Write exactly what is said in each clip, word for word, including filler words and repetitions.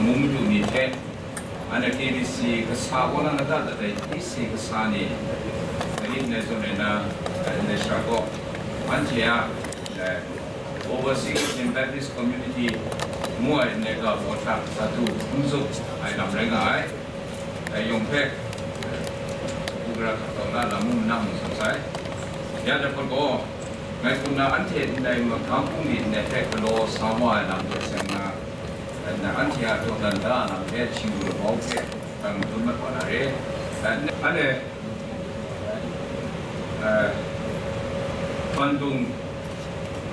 Mung madu ni hte, anhte K B C kasa kaw na lata lata isi kasa ni, nari ndai zawn rai na, ndai sha gaw, anhte a, eh, Overseas Christian Baptist Community ngu ai ndai ga baw hta sa du n zup ai lam rai nga ai. Dai yawng hpe, eh, gara hkap taw na lam mung na mung san sai. Ya jahpawt gaw, ngai hkum na anhte ndai magam bungli ndai hte galaw sa wa ai lam hte seng na, anhte a dawdan da lam hte, htingnu labau hte, dang madun mat wa na re. Anhte, eh, Bandung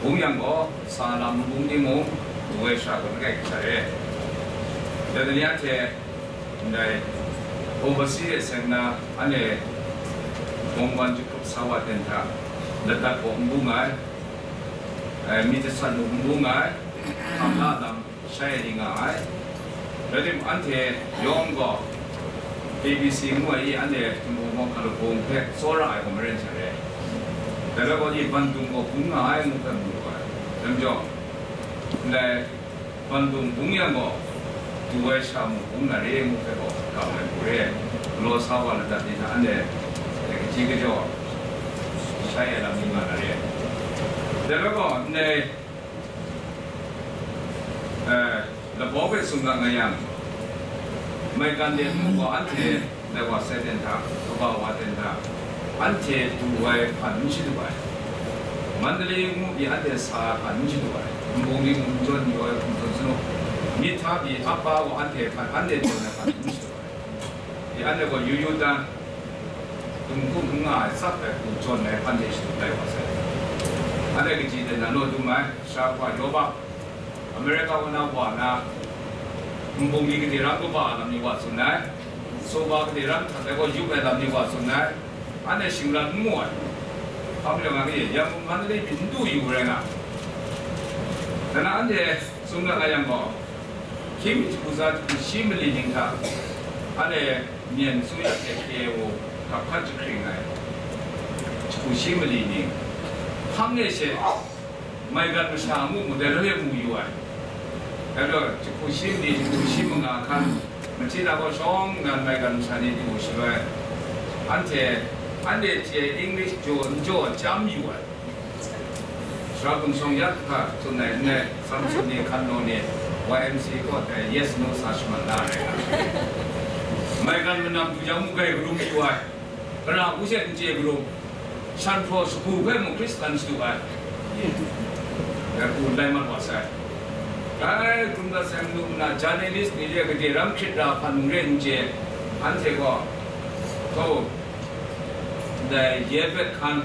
bung yang gaw, sa lam bung timung, lu ai sha gaw langai hkra re. Dai ni anhte, ndai, overseas seng na, anhte, gawng wan jahkrup sa wa ten hta, ladat gaw n bung ai, eh, myit jasat mung n bung ai, hkam la lam, shai ai ni nga ai. Rai tim, anhte yawng gaw K B C ngu ai i, anhte Tumhpawng Mawng Hkalabung hpe tsawra ai gaw maren sha re. Dai rai gaw i, Bandung gaw bung nga ai ngu hpe mu lu ai. Dai majaw, ndai Bandung bung yang gaw, du ai sha mung bung na re ngu hpe gaw, ga ai hku re. Galaw sa wa ladat ni hta anhte, eh, kaji kajaw shai ai lam ni nga na re. Dai rai gaw, ndai, eh, labau hpe tsun ga nga yang, maigan de mung gaw anhte dai wa sai ten hta, kaba wa ten hta, anhte du ai hpan n shadu ai. Mandalay ngu pyi anhte sa ai hpan n shadu ai. Nbungli mung n jawn yu ai hkum tsun sanu, myit hta pyi ap pa gaw anhte hpan, anhte jawn ai hpan n shadu ai. Pyi anhte gaw yu yu dan, dum hkum n nga ai tsap ai hku jawn ai hpan de shadu tai wa sai. Anhte kaji de na naw dum ai, sha wa yaw ba, America wa na wa na, nbungli gade ram kaba lam ni wa tsun ai, soba gade ram htak ai gaw yup ai lam ni wa tsun ai, anhte shingran n mu ai. Hpa majaw nga, e, yang Mandalay pyi n du yu rai nga. Dai na anhte tsun ga nga yang gaw, hkying mi jahku tsa jahku shi mali ning hta, anhte myen su ya hte K I O hkap hkat jahkring ai, jahku shi mali ning, hpang e she, maigan masha ngu mu dai, rai mu yu ai. Dai gaw, jahku shi mali, jahku shi manga hkan, machyi na gaw shawng nnan maigan masha ni du shaloi, anhte, anhte hte English jaw n jaw chyam yu ai. Sara Gun Shawng ya hkra tsun ai n rai, Samson ni, Hkan Naw ni, Y M C A kaw dai yes no sa shaman na rai. Maigan manam du jang mu gai karum yu ai. Kara hku she n chye garum, shan hpraw shagu hpe mung Hkristan shadu ai, dai hku lai mat wa sai. Dai hkrum dat sai manu nna, journalist ni re, gade ram hkrit ra hpan mung re n chye, anhte gaw, htaw, ndai Yebet hkan,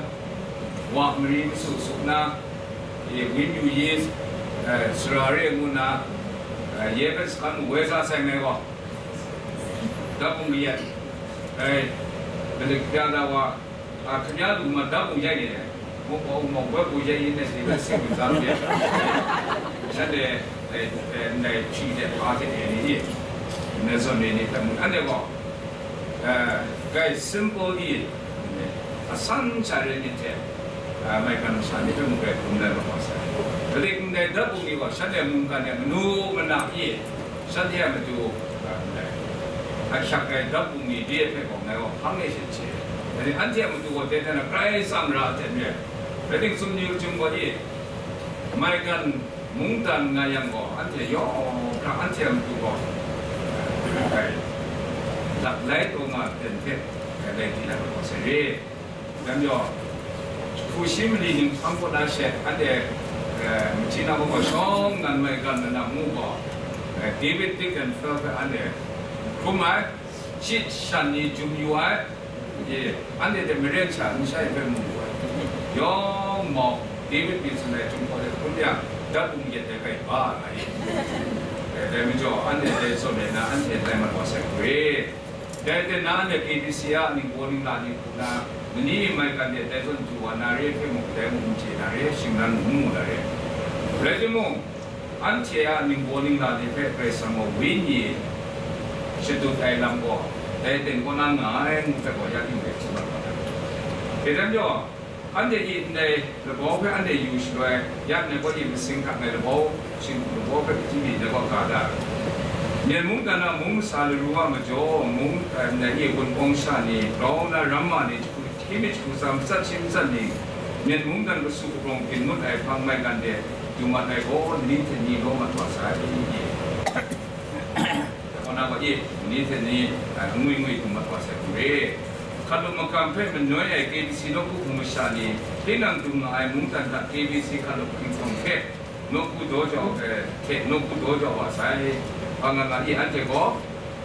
wa mari masu suk na, e, Win Yu Yi, eh, sara re ngu nna, eh, Yebet hkan woi sa sai ngai gaw, dap bung kayat, dai, Malik Pyada wa, a, hkam ya lu ma dap bung ya ye, mo pa u ma wep u ya ye ne, de bai sing lu zam ye. Shanhte, dai, dai, ndai hpyi de hpa hte e ni, ndai zawn e ni hpe mung, anhte gaw, eh, gai simple di, asan sha re ni hte, eh, maigan masha ni hpe mung gai hkrum lai ma wa sai. Rai timung, ndai dap bung ni gaw, shanhte mungkan e manu mana i, shanhte a matu, a, ndai, a hkyak ai dap bung ni de hpe gaw ngai gaw hpang e shin chye. Rai, anhte a matu gaw dai hte na grai tsam ra ai hte maren, rai tim, tsun yu jung gaw i, maigan mungdan nga yang gaw, anhte yawng hkra anhte a matu gaw, rai, laklai taw nga ai hpe, rai, rai di na gaw sai re. Dai majaw, jahku shi mali ning hpang kaw na she, anhte, eh, machyi na gaw shawng nnan maigan manam ngu gaw, eh, David Dick and Phil hpe anhte hkrum ai, shit shan ni jum yu ai, e, anhte hte maren sha n shai hpe mu yu ai. Yawng mau, David pyi tsun ai Chyum hkaw de hkrum yang, dap bung yet ai gai ba nga i. Eh, dai majaw, anhte dai zawn e na, anhte dai mat wa sai hku re. Dai hte na, anhte K B C a ningbaw ningla ni hku na, mani maigan de dai zawn du wa na re hpe mung, dai mung n chye na re, shingran mung n mu na re. Rai timung, anhte a ningbaw ningla ni hpe Karai Kasang gaw Wenyi shadut ai lam gaw, dai ten kaw na nga ai ngu hpe gaw, ya ting hpe tsun mat wa ai. Dai hte majaw, anhte i ndai labau hpe anhte yu shaloi, ya ndai gaw i masing hkak ai labau, shingkung labau hpe hpyi mi ndai gaw ga da ai. Myen mungdan a mung masa laru a majaw, mung, eh, ndai e Wunpawng sha ni, grau na ramma ni, jahku hti myit jahku tsa matsat shi matsat ni, Myen mungdan kasu kabrawng byin ngut ai hpang maigan de du mat ai gaw, ni hte ni law mat wa sai. Kaw na gaw e, ni hte ni, eh, ngwi ngwi du mat wa sai hku re. Hkalup makam hpe manoi ai K B C nawku hpung masha ni, tinang du nga ai mungdan hta K B C hkalup hpinghkawng hpe, nawku daw jau, eh, hte nawku daw jau wa sai. Hpa nga nga i, anhte gaw,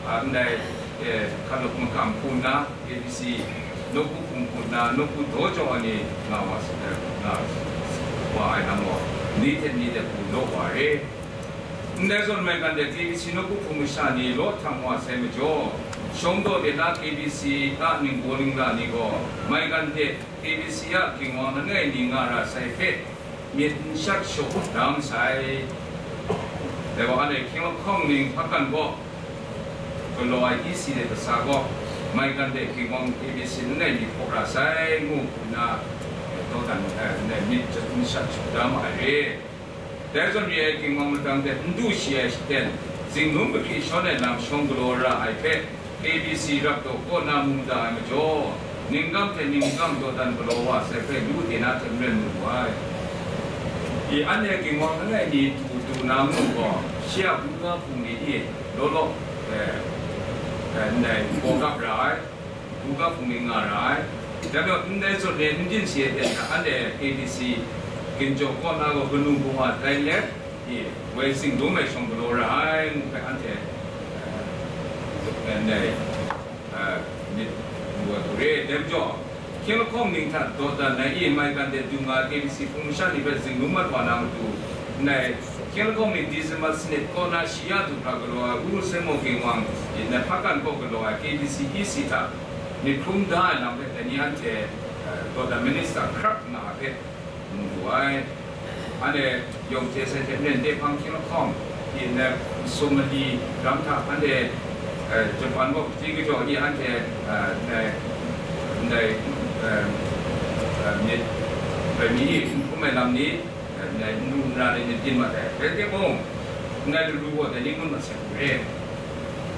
ah, ndai, eh, hkalup makam hku nna, K B C nawku hpung hku nna, nawku daw jau ai ni nga wa, eh, nga wa ai lam gaw, ni hte ni de hku law wa re. Ndai zawn maigan de K B C nawku hpung masha ni law htam wa sai majaw, shawng daw de na K B C a ningbaw ningla ni gaw, maigan de K B C a ginwang langai ni nga ra sai hpe, myit n shat shaw dam sai. Dai wa anhte hkying lahkawng ning hpakan gaw, galaw ai E C de kasa gaw, maigan de ginwang K B C langai ni hpaw ra sai, ngu hku nna, dawdan, eh, myit n shat shaw dam ai re. Dai zawn re ai ginwang madang de n du shi ai shaten, zinglung kahkri shawn ai lam shawng galaw ra ai hpe, K B C rap daw kaw na mu da ai majaw, ningkam hte ningkam dawdan galaw wa sai hpe lu de na hte maren mu ai. I anhte ginwang langai ni du du na mu gaw, shi a buga hpung ni e law law, eh, eh, ndai gaw gap ra ai, buga hpung ni nga ra ai. Dai majaw, ndai zawn re n byin shi ai ten hta, anhte K B C ginjaw kaw na gaw kanu kawa tai let, i, woi zinglung ai shawng galaw ra ai, ngu hpe anhte, eh, ndai, eh, myit n galaw hku re. Dai majaw, hkying lahkawng ning hta dawdan ai e, maigan de du nga ai K B C hpung masha ni hpe zinglung mat wa na matu, ndai hkying lahkawng ning December sanit kaw na shi ya du hkra galaw ai Uru Seng Maw Ginwang, i, ndai hpakan kaw galaw ai K B C E C hta myit hkrum da ai lam hpe dai ni anhte, eh, dawdan minister hkrap nga ai hpe, mu lu ai. Anhte yawng hte sai hte maren de hpang hkying lahkawng, i, na Somali ram hta anhte, eh, Japan gaw hpyi kajaw ni anhte, eh, na, ndai, eh, eh, myit, bai mi ni n hkum ai lam ni, eh, ndai n ru n ra ni myit byin mat ai. Rai timung, ndai laru gaw dai ni ngun mat sai hku re.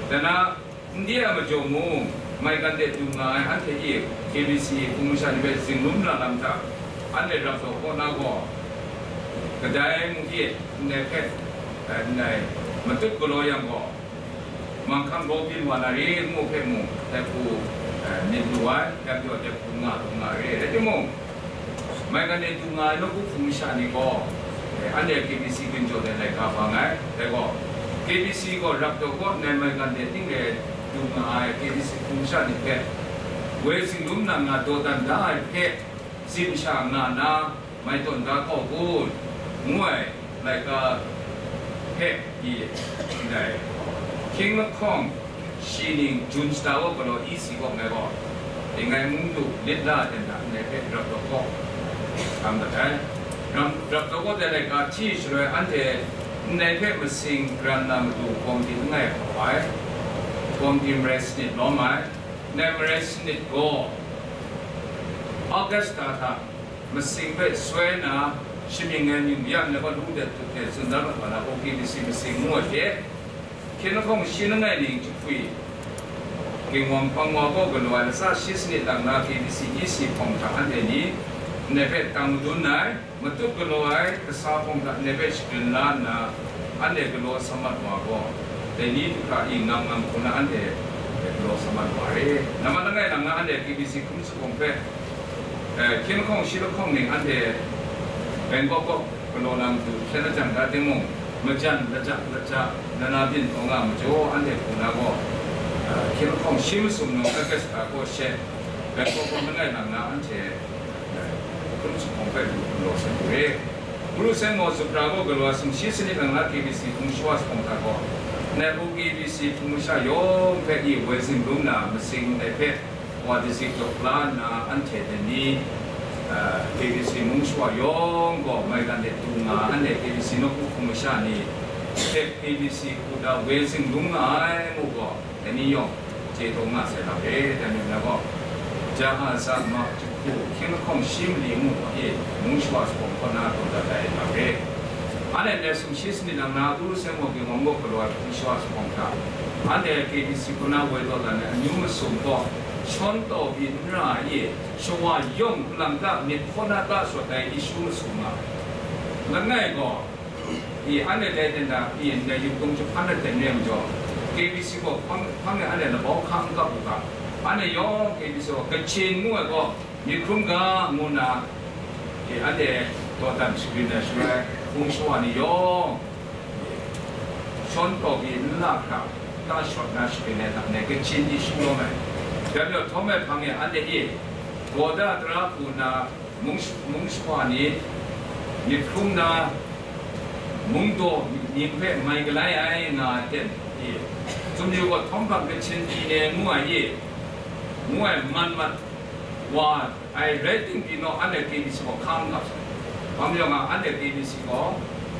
Dai na, N D A a majaw mung, maigan de du nga ai anhte e K B C hpung masha ni hpe zinglung na lam hta, anhte rap daw kaw na gaw, kadai mung e ndai hpe, eh, ndai matut galaw yang gaw, manghkang grau byin wa na re ngu hpe mung, dai hku, eh, myit lu ai, dai majaw dai hku nga lu nga re. Rai timung, Maigan e du nga ai nawku hpung masha ni gaw, eh, anhte K B C ginjaw de laika bang ai. Dai gaw, K B C gaw rap daw kaw nna maigan de ning e du nga ai K B C hpung masha ni hpe, woi zinglung na nga dawdan da ai hpe, tsin sha nga na, mai tawn da kau kun, ngu ai. Laika hpe pyi ndai. Hkying lahkawng shi ning Jun shata gaw galaw E C kaw ngai gaw, Tinggai mung du lit la ten hta ndai hpe rap daw kaw tam dat ai. Rap, rap daw kaw dai laika hti shaloi anhte ndai hpe masing garan na matu gawm di langai hpaw ai, gawm di marai sanit lawm ai. Ndai marai sanit gaw Augusta hta masing hpe soi na, shamying ai mying ya nna gaw lu de tup de tsun dan mat wa na, O K B C masing ngu ai hte, hkyen lahkawng shi langai ning jahpwi, ginwang hpang wa kaw galaw ai latsa shi sanit lang na K B C E C hpawng hta anhte ni ndai hpe tang madun ai, matut galaw ai kasa hpawng hta ndai hpe shagrin la nna, anhte galaw sa mat wa gaw, dai ni du hkra i ngam ngam hku na anhte galaw sa mat wa re. Nambat langai lang na anhte K B C hkum sukawng hpe, eh, hkyen lahkawng shi lahkawng ning anhte Bangkok kaw galaw na matu hkyen lajang da timung, majan laja laja na na byin taw nga majaw, anhte hku na gaw, eh, hkyen lahkawng shi masum nau August hta kaw she, Bangkok kaw langai lang na anhte, eh, hkum sukawng hpe lu galaw sai hku re. Guru Seng Maw Zupra kaw galaw ai sumshi sanit lang na K B C hpung shawa sawng hta gaw, nat U K B C hpung masha yawng hpe i woi zinglung na masing ndai hpe wa dazik dawk la nna, anhte dai ni, eh, K B C mung shawa yawng gaw maigan de du nga, anhte K B C nawku hpung masha ni hpe K B C hku da woi zinglung nga ai ngu gaw, dai ni yawng chye taw nga sai lam re. Dai ni na gaw, ja a za ma jahku hkying lahkawng shi mali ngu gaw e, mung shawa sawng kaw na taw dat ai lam re. Anhte ndai sumshi sanit lang na, Uru Seng Mawk Ginwang kaw galaw ai hpung shawa sanit hta, anhte K B C hku na woi taw dan ai amyu masum gaw, shawn taw pyi n ra ai, shawa yawng hpalang ta myit hkaw na ta shawt ai issue masum nga ai. Langai gaw, i, anhte dai ten da, i, ndai yupdung jahpan ai ten re ai majaw, K B C gaw hpang, hpang e anhte labau hkang n kap u ga, anhte yawng K B C gaw Kachin ngu ai gaw, myit hkrum ga ngu nna, e, anhte dawdan shagrin ai shaloi, hpung shawa ni yawng, e, shawn taw pyi n la hkra, ta shawt na shagrin ai hta, ndai Kachin issue lawm ai. Dai majaw, htawm ai hpang e anhte e, Gawda tara hku nna, mung sh-, mung shawa ni, myit hkrum na, mung daw myit ning hpe mai galai ai nga ai ten e, Tsun yu gaw, htawm hpang Kachin pyi ne ngu ai e, ngu ai man mat wa ai rai timung pyi naw, anhte K B C gaw hkang n kap sai. Hpa majaw nga, anhte K B C gaw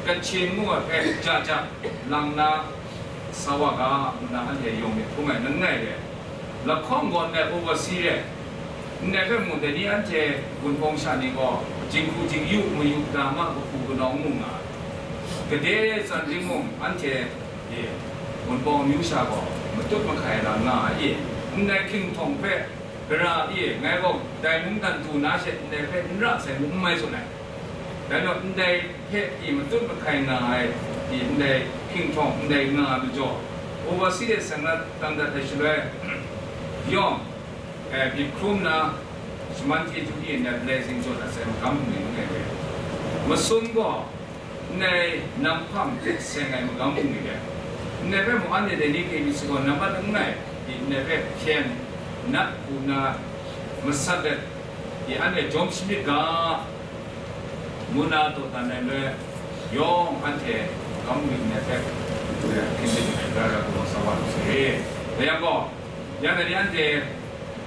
Kachin ngu ai hpe ja ja lang na sa wa ga, ngu nna anhte yawng myit hkrum ai langai re. Lahkawng gaw ndai oversea re. Ndai hpe mung dai ni anhte Wunpawng sha ni gaw jinghku jingyu mayu da ma, kahpu kanau mu nga ai. Gade tsan ring mung, anhte e, Wunpawng amyu sha gaw matut mahkai lam nga ai e. Ndai hkinghtawn hpe gara e, ngai gaw dai mungdan du na she ndai hpe n ra sai ngu n mai tsun ai. Dai majaw, ndai hpe i matut mahkai nga ai, i ndai hkinghtawn, ndai nga ai majaw, oversea de seng na tam dat ai shaloi, yawng, e, myit hkrum na, shaman chyeju e ndai blessing jaw dat sai magam bungli langai re. Masum gaw, ndai nam hpang hte seng ai magam bungli re. Ndai hpe mung, anhte dai ni K B C gaw nambat langai, i ndai hpe hpyen nat hku nna masat let, i anhte jawm shamyit ga, ngu nna dawdan ai loi, yawng anhte magam bungli ndai hpe, hpyen myit ai gara ai galaw sa wa lu sai. Dai yang gaw, yang dai ni anhte,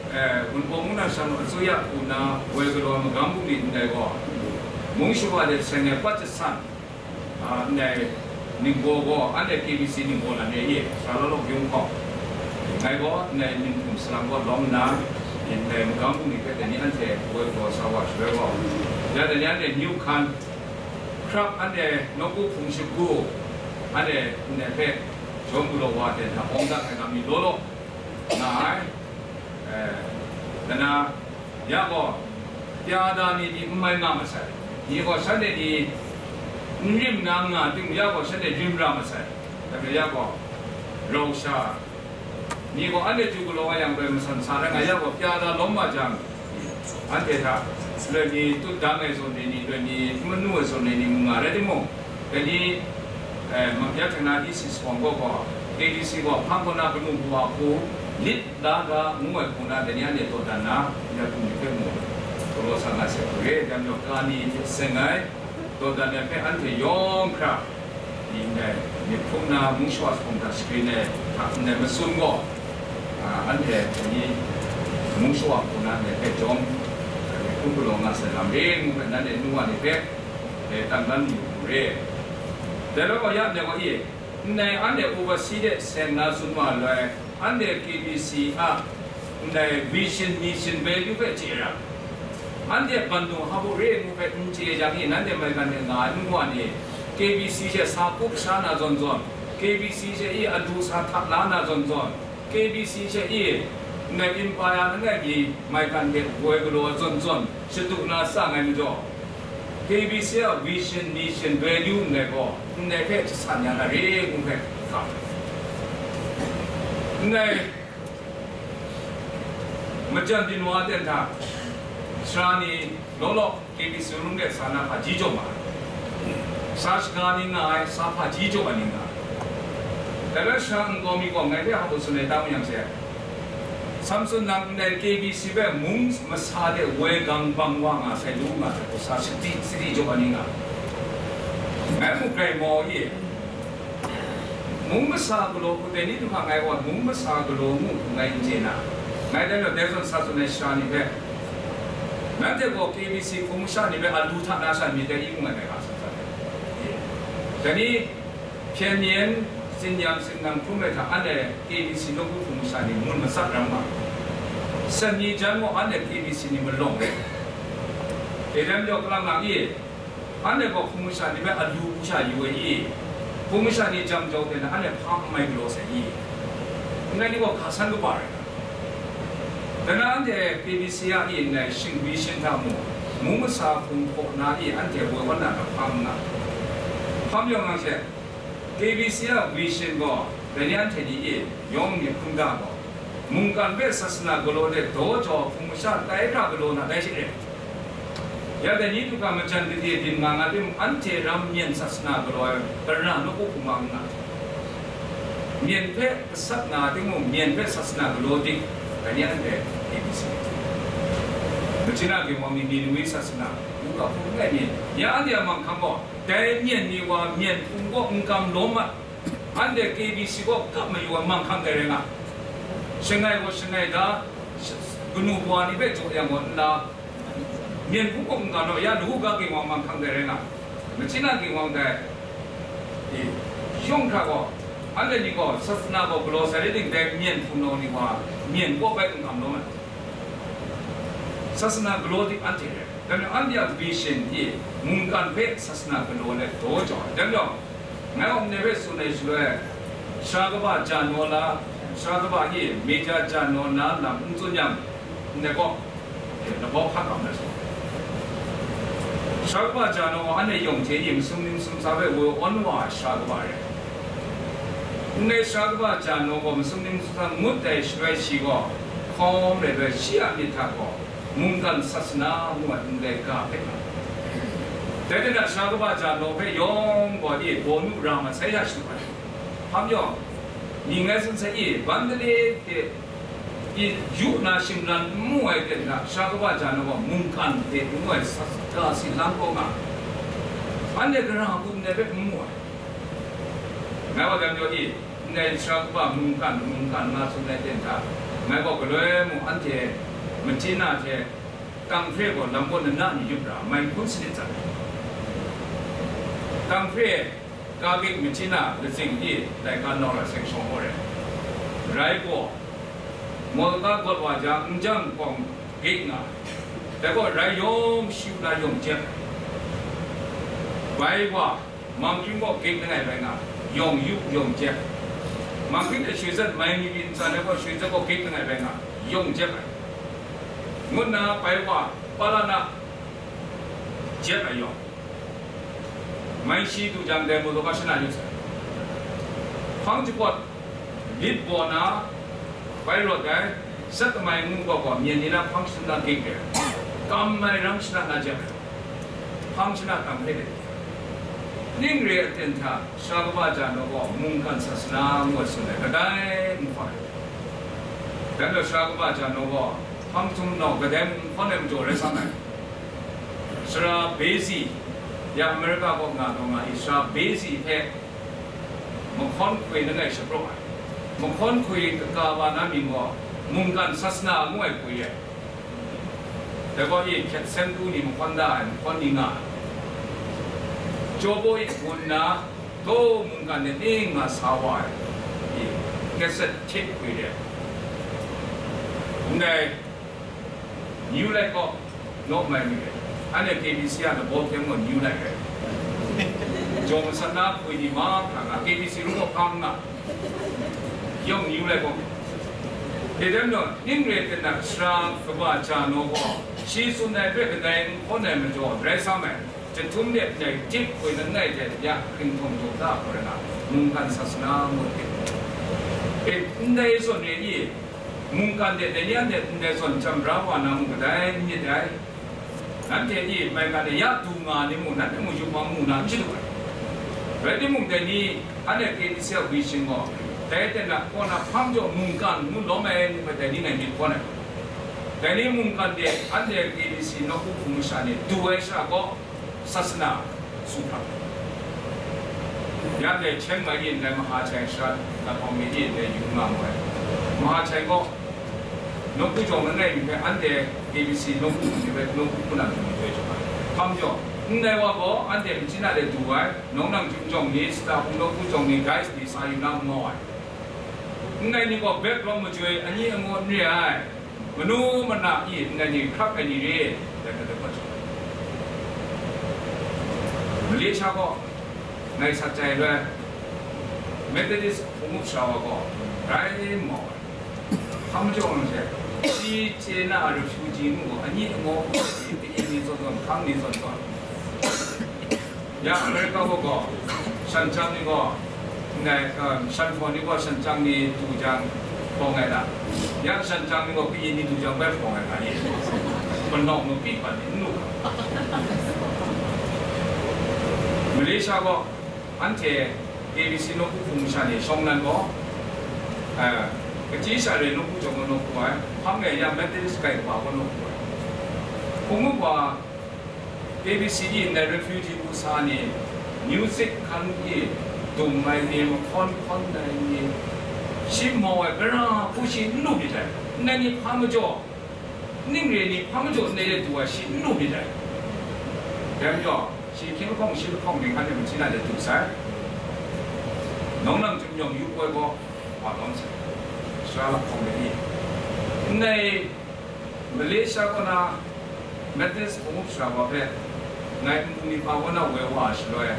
e, Wunpawng mung na shang asuya hku nna woi galaw ai magam bungli ndai gaw, mung shawa de seng ai pat jasan, a, ndai ningbaw gaw, anhte K B C ningbaw lam e, e, Sara Lawlawk Yung hkawng, ngai gaw ndai ninghkum salang gaw lawm nna, ndai magam bungli hpe dai ni anhte woi galaw sa wa shaloi gaw, ya dai ni anhte New Hkan, Hkrap, anhte nawku hpung shagu, anhte ndai hpe jawm galaw wa ten hta awng dat ai lam ni law law nga ai. E, dana, ya gaw, Pyada ni ni n mai nga masai, ni gaw shanhte ni n rim na nga timung, ya gaw shanhte rim ra masai. Dai majaw, ya gaw, rau sha ni gaw anhte chyu galaw nga yang, loi masan sa rai nga, ya gaw, Pyada lawm wa jang, anhte hta loi mi tut dang ai zawn re ni, loi mi n manu ai zawn re ni mu nga rai timung, dai ni, eh, ma-, ya hte na di si sawng gaw gaw, K B C gaw hpang kaw na kanu hku wa hku lit la ga ngu ai hku na, dai ni anhte dawdan na, ya hku myit hpe mu galaw sa nga sai hku re, dai majaw, ka ni hte seng ai dawdan ai hpe anhte yawng hkra, ni ndai myit hkrum na mung shawa hkawm hta shagrin ai hta ndai masum gaw, a, anhte ni mung shawa hku na ndai hpe jawm, myit hkrum galaw nga sai lam re ngu hpe, nanhte nu wa ni hpe, e, tangdan yu hku re. Dai rai gaw, ya ndai gaw, i, ndai anhte oversea de seng na tsun wa ai, anhte K B C a ndai vision, mission, value hpe chye ra, anhte bandung hpa bu re ngu hpe n chye jang i, nanhte maigan de nga ai nu wa ni, K B C she sa kup sha na zawn zawn, K B C she i alu sa htak la na zawn zawn, K B C she i ndai empire langai mi maigan hte woi galaw zawn zawn shadu na tsang ai majaw, K B C a vision, mission, value ndai gaw ndai hpe jasan ya na re ngu hpe hkam. Ndai majan byin wa ten hta, sara ni law law K B C rum de sa na hpaji jaw ma ai. Sa shaga ni nga ai, sa hpaji jaw ai ni nga ai. Dai rai sha, nkau mi gaw ngai hpe hpa tsun ai, tam yang she, Samson nang ndai K B C hpe mung masa de woi gang bang wa nga sai lu nga ai, sa sadi sadi jaw ai ni nga ai. Ngai mu grai maw i? Mung masa galaw hku dai ni du hkra ngai gaw mung masa galaw ngu hku ngai n chye na, ngai dai gaw dai zawn sa tsun ai sara ni hpe, nanhte gaw K B C hpung masha ni hpe alu hta na sha myit dai i ngu ngai ngai ga sa sa ai. Dai ni, hpyen yen, tsin-yam, tsin-nang hkrum ai hta anhte K B C nawku hpung masha ni mun matsat ram nga, san ni jan gaw anhte K B C ni malawng rai. E dai majaw, kalang lang i, Anhte gaw hpung masha ni hpe alu hpung sha yu ai i? Hpung masha ni jam jau de na, anhte hpa n mai galaw sai i? Ndai ni gaw hka san kaba rai nga. Dan na anhte K B C a i ndai shingwi shin hta mu, mung masa hpung hpaw na i anhte woi wan na hpa n nga. Hpa majaw nang she, K B C a vision gaw, dai ni anhte ni e yawng myit hkunda gaw, mungkan hpe sasana galaw let daw jaw hpung masha tai hkra galaw na dai she re. Ya dai ni du ga majan gade byin nga nga timung, anhte ram myen sasana galaw ai, gara nawku hpung ma n nga. Myen hpe gasat nga timung, myen hpe sasana galaw dik, dai ni anhte A B C. Machyin a ginwang ni, Ninewe sasana, du ga hpung n rai ni, ya anhte a manghkang gaw, dai myen ni wa myen hpung kaw n kam lawm mat, anhte K B C kaw kap mayu ai manghkang dai rai nga. Shangai gaw shangai da, kanu kawa ni hpe jaw yang gaw nla, myen hpung kaw n kam lawm, ya lawu ga ginwang manghkang dai rai nga. Machyin a ginwang dai, e, yawng hkra gaw, anhte ni gaw sasana gaw galaw sai rai ting, dai myen hpung nau ni wa myen kaw bai n kam lawm ai. Sasana galaw dik anhte rai. Dan anhte a vision i mungkan hpe sasana galaw let daw jau ai. Dan yawng, ngai awng ne hpe tsun ai shaloi, sara kaba ja naw la, sara kaba i Major General na lam n tsun yang, ndai gaw, e, labau hkat bang na sa. Sara kaba ja naw gaw anhte yawng hte i masum ni masum sa hpe woi awn wa ai sara kaba rai. Ndai sara kaba ja naw gaw masum ni masum sa ngut ai shaloi shi gaw, hkawm rai bai shi a myit hta gaw, mungkan sasana ngu ai ndai ga hpe nga. Dai hte na sara kaba ja naw hpe yawng gaw e bawnu ra masai ya shadu ai. Hpa majaw, ning ngai tsun sai i, Mandalay hte i yu na shingran n mu ai hte na, sara kaba ja naw gaw mungkan hte n mu ai sa, ga si lang kaw nga. Anhte gara hkum ndai hpe n mu ai. Ngai wa dai majaw i, ndai sara kaba mungkan, mungkan nga tsun ai ten hta, ngai gaw galoi mung anhte machyin a hte Tanghpre gaw lam kaw nana mi yup ra, mai hkun sanit tsat ai. Tanghpre, Kagik machyin a lazing i laika nau ra seng shawng gaw rai. Rai gaw, Molka gawt wa jang, n jang hkawng gik nga ai. Dai gaw rai yawng shu na yawng jep ai. Bai wa, Mangkring gaw gik langai bai nga, yawng yu, yawng jep. Mangkring hte shwe zat mai mi byin ntsa ai gaw shwe zat gaw gik langai bai nga, yawng jep ai. Ngut na bai wa, Palana jep ai yawng. Mai shi du jang dai mulaw ga shana yu sai. Hpang jahpawt lit baw na, bai rawt ai, sat tamai ngu gaw gaw, myen ni na hpang shana gik ai. Kam ai rang shana na jep ai. Hpang shana tam hpe de. Ning re aten hta, sara kaba ja naw gaw mungkan sasana ngu ai tsun ai, kadai n hkawn ai. Dan gaw sara kaba ja naw gaw, hpang htum nau kadai mung n hkawn ai majaw rai sa ai. Sara Bezi, ya America kaw nga taw nga i, Sara Bezi hpe mahkawn hkoi langai shapraw ai. Mahkawn hkoi kaga wa na mying gaw, mungkan sasana ngu ai hkoi ai. Dai gaw i hkyet sem du ni mahkawn da ai, mahkawn ni nga ai. Jaw baw i gun na, taw mungkan de ning nga sa wa ai. I, hkyet set hte hkoi de. Ndai, New Light gaw, naw mai mi rai. Anhte K B C a labaw hkyen gaw New Light rai. Jaw masat na hkoi ni mahkra nga, K B C ru gaw hkang nga. Yawng New Light gaw. Dai dai majaw, ning re ten na sara kaba ja naw gaw, shi tsun ai hpe kadai n hkawn ai majaw, rai sa mai. Jahtum de ndai tip hkoi langai de ya hkringhtawng jaw da hkoi na, mungkan sasana ngut hte. E, ndai zawn re i, mungkan de dai ni anhte ndai zawn jam bra wa na mung kadai n myit ai. Nanhte i maigan de ya du nga ni mung, nanhte mung yupmang mu na n shadu ai. Rai timung, dai ni anhte K B C a vision gaw, dai ten na kaw na hpang jaw mungkan ngu lawm ai ngu hpe dai ni ngai myit hkawn ai. Dai ni mungkan de anhte K B C nawku hpung masha ni du ai sha gaw, sasana su hkrak. Ya ndai Chiang Mai e ndai Maha Chai Shara, Lathawng mi e ndai yu nga mu ai. Maha Chai gaw, nawku jawng langai mi hpe anhte A B C nawku ni hpe nawku hpung na mi hpe jaw ai. Hpa majaw, ndai wa gaw anhte machyin a de du ai, nawng nang Chyum jawng ni, Sita hpung nawku jawng ni, guys ni sa yu na n mau ai. Ndai ni gaw background majoi, ani angaw n re ai. Manu mana i ndai ni hkrap ai ni re, dai hpe dai hpa jaw ai. Malaysia gaw ngai sat jai loi, Methodist hpung up sara wa gaw rai mau ai. Hpa majaw nang she, shi chye na a refugee nu gaw, ani angaw hku, ka'yin ni zawn zawn, hkang ni zawn zawn. Ya America gaw gaw, shan jang ni gaw, ndai, um, shan hpaw ni gaw shan jang ni du jang, hpawng ai ta? Ya shan jang ni gaw ka'yin ni du jang bai hpawng ai ta ni? Manawng mapi pat ni n lu ga. Malaysia gaw, anhte K B C nawku hpung masha ni shawng nan gaw, eh, kachyi sha re nawku jawng gaw nawku ai, hpang e ya Methodist kai kaba gaw nawku ai. Hpung up wa, K B C E ndai refugee hku sa ni, music hkan e dum ai ni, mahkawn hkawn ai ni, shi mau ai gara hku shi n lu myit dai. Ndai ni hpa majaw, ning re ni hpa majaw ndai de du ai shi n lu myit dai. Dai majaw, shi hkying lahkawng shi lahkawng ni hkan e machyi na de du sai. Nawng nang chyum yawng yu poi gaw, wa lawm sai. Sara lahkawng de ni. Ndai Malaysia kaw na Methodist hpung up sara wa hpe ngai npu ni pa kaw na woi wa ai shaloi,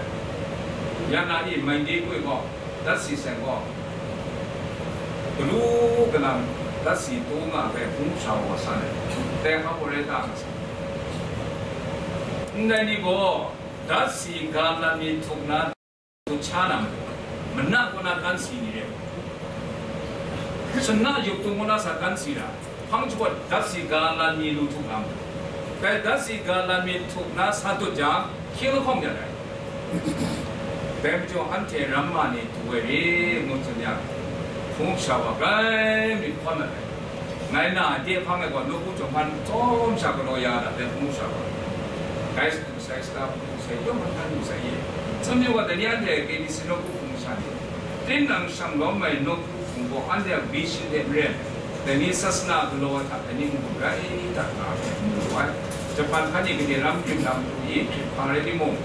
ya na e Monday kwi gaw, dat si seng gaw, galu galang dat si taw nga ai hpung up sara wa san ai, dai hkap gaw rai ta nga sai. Ndai ni gaw dat si ga lam ni htuk na, htuk sha na matu, mana kaw na dan si ni re, sana yup tung kaw na sa dan si ra, hpang jawt dat si ga lam mi lu htuk na matu, dai dat si ga lam mi htuk na sa tut jang, hkying lahkawng ya ai. Dai majaw anhte ramma ni du ai re, ngu tsun yang, hpung sha wa grai myit hkawn ai. Ngai na de hpang ai gaw, nawku jawng hkan tsawm sha galaw ya na, dai hpung sha wa. Grai sai sara hpung sai yawng hkan hkan lu sai ye. Chyum yu ga, dai ni anhte K B C nawku hpung masha ni, tinang shang lawm ai nawku hpung gaw anhte a vision hte maren, dai ni sasana galaw ai hta dai ni n-gun rai dat nga ai hpe n lu ai. Japan hkan e gade ram rim lam pru i hkrit hpang rai timung,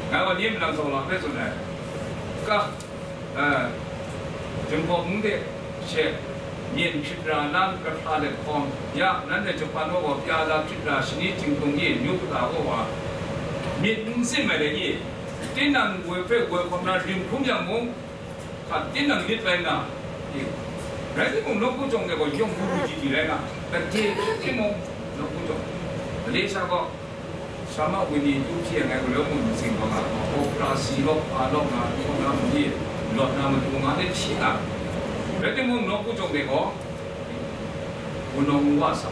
ngai gaw ni malang zaw lam hpe tsun ai. Ka, eh, Jinghpaw mung de she, myen hkrit ra na kahpra let hkawm, ya, nanhte Japan wa gaw pya da hkrit ra shani tingtung e, nyu kata wa wa, myit n sim ai de e, tinang woi hpe woi hkawm na rim hkrum yang mung, hka tinang myit rai nga, e, rai timung, nawku jawng de gaw yawng hku hku ji ji rai nga, gade hkrit timung, nawku jawng, Malaysia gaw, Sharma Winnie tu hpyi ai ngai galaw mung matsing gaw nga, opera si lawk, a lawk nga, htaw na mali, lawt na matu nga, de hpyi nga. Rai timung, nawku jawng de gaw, wunawng wa sa.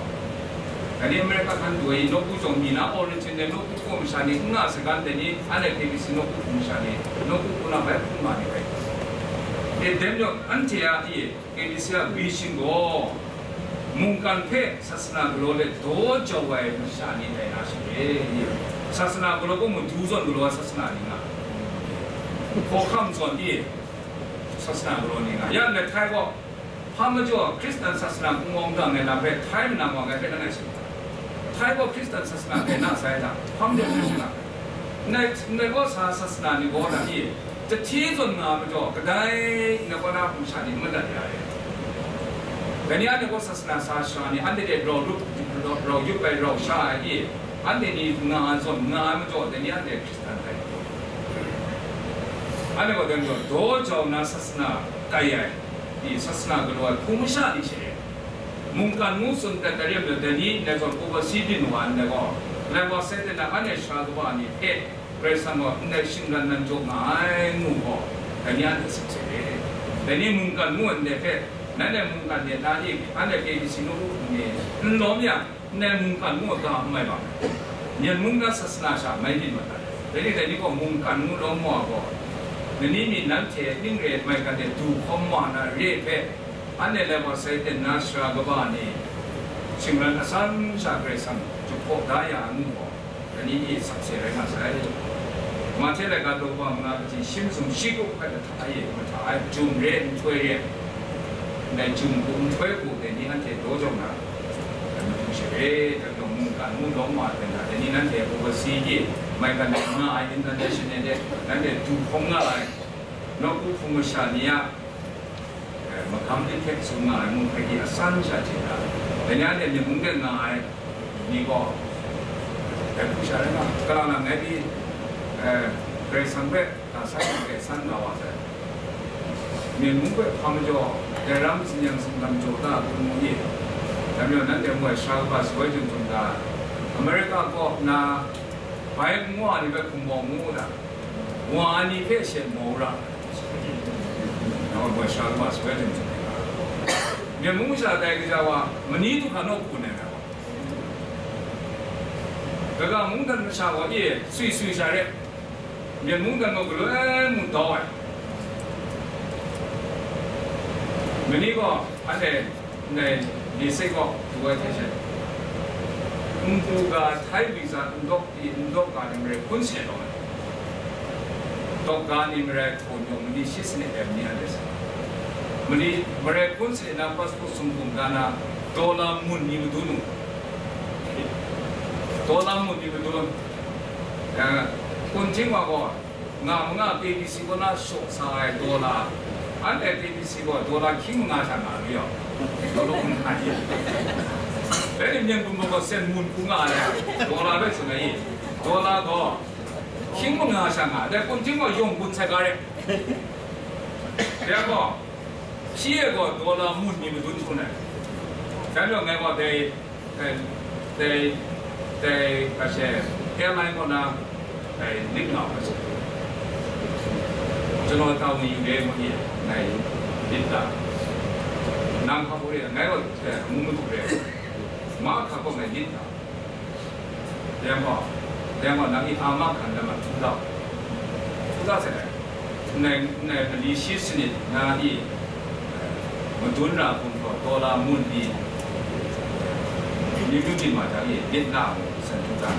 Dai ni America hkan du ai nawku jawng mi na origin de nawku hpung masha ni n nga sagan, dai ni anhte K B C nawku hpung masha ni, nawku hpung na bai hpung nga ni bai. E, dai majaw, anhte a, e, K B C a vision gaw, mungkan hpe sasana galaw let daw jau ai masha ni tai na she, sasana galaw gaw madu zawn galaw ai sasana ni nga, hkawhkam zawn e sasana galaw ni nga. Ya ndai Thai gaw, hpa majaw Hkristan sasana n-gawng dang ai lam hpe Thai manang wa ngai hpe langai sing. Thai gaw Hkristan sasana hpe na sai da, hpa majaw Hkristan. Ndai, ndai gaw sa sasana ni gaw na i, jahti zawn nga majaw, kadai na kaw na hpung sha ni n madat ya ai. Dai ni anhte gaw sasana sa sara ni, anhte de rau rup, rau, rau yup ai, rau sha ai i, anhte ni nga zawn nga ai majaw, dai ni anhte Hkristan tai. Anhte gaw dai majaw, daw jau na sasana tai ai, i sasana galaw ai hpung masha ni she, mungkan ngu tsun dat ai rim let, dai ni ndai zawn oversea byin wa ndai gaw, Lai wa sai ten na anhte sara kaba ni hpe, Karai Kasang gaw ndai shingran nan jaw nga ai ngu gaw, dai ni anhte seng seng re. Dai ni mungkan ngu ai ndai hpe, nanhte mungkan de na i, anhte K B C nawku hpung ni n lawm yang, ndai mungkan ngu ai ga n mai bang, Myen mung na sasana sha mai byin mat ai. Dai ni, dai ni gaw mungkan ngu lawm wa gaw, dai ni mi nanhte ning re ai maigan de du hkawm wa na re ai hpe, anhte Lai wa sai ten na sara kaba ni, shingran asan sha Karai Kasang jahpaw da ya ai ngu gaw, dai ni e sakse rai nga sai. Mahte laika daw kaba manga kaji shi mazum shi kup hpe lahta e mahta ai jum re ai nhtoi re ai, ndai jum hku nhtoi hku dai ni anhte daw jau na, dai matu she re, dai gaw mungkan ngu lawm wa ai hpe na, dai ni nanhte oversea e maigan de nga ai international de, nanhte du hkawm nga ai, nawku hpung masha ni a, eh, magam lit hte tsun nga ai mung hpe di asan sha hte na, dai ni anhte Myen mung de nga ai ni gaw, dai hku sha rai nga, kalang lang ngai pyi, eh, Karai Kasang hpe, a, sai hte san nga wa sai. Myen mung hpe hpa majaw, dai ram tsin yang tsin lam jaw ta hkrum mu i? Dai majaw nanhte ngu ai sara kaba shaloi hte mung ga, America kaw na bai ngu wa ni hpe hkum bawng ngu u ta? Wa ni hpe she mau ra. Nang gaw sara kaba shaloi hte mung ga, myen mung masha tai kaja wa, mani du hkra naw hku nai nga wa. Kaga mungdan masha gaw e sui sui sha re, myen mungdan gaw galoi mung dau ai. Mani gaw anhte ndai ni sai gaw du ai hte she, npu ga htai visa ndawk di ndawk ga ni marai hkun se law ai. Dawk ga ni marai hkawn yawng mali shi sanit ai mani anhte sa. Mali marai hkun sanit na passport sumhkum da na, dollar mun ni madun u. Dollar mun ni madun. Ya, kun ting wa gaw, nga manga K B C kaw na shaw sa ai dollar. Anhte K B C gaw dollar hkying manga sha nga lu yaw. Dollar manga ni. Dai ni myen bum gaw sen mun hku nga ai. Dollar bai tsun ai. Dollar gaw hkying manga sha nga, dai kun ting gaw yawng gun sai ga re. Dai gaw, shi e gaw dollar mun ni madun hkun ai. Dai majaw ngai gaw dai, dai, dai, dai, kashe, airline kaw na, dai, lit nga kashe. Chanaw ta wun yu re ma ye, ngai lit ta. Nang hpa gaw re, ngai gaw, eh, mu madu re. Ma hka gaw ngai lit ta. Dai gaw, dai gaw nang i a ma hkan da ma htu da. Htu da sai dai. Ndai, ndai mali shi sanit na i, madun ra hkum gaw, dollar mun ni, ni lu byin ma jang i, Vietnam, San Htu Tan,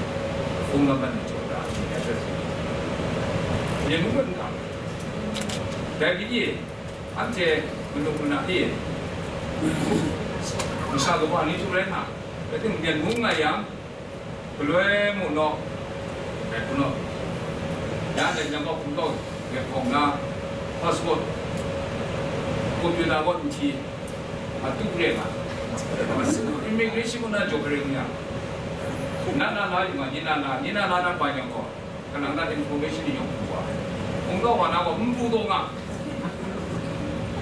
hkum lam ban ni jaw da, ni address ni. Ni lu ban da. Dai ni i, anhte manu mana i, masha kaba ni htu rai nga, dai ting Myen mung nga yang, Galoi mu naw, rai hku naw. Ya dai jang gaw hkum gaw, rai hkawng na, passport, computer gaw n hti, a tup re nga. Immigration kaw na jaw hkring ya. Na na la yu nga, ni na la, ni na la na bai yang gaw, kanang na information ni yawng hku wa. Hkum gaw wa na gaw, n pru taw nga.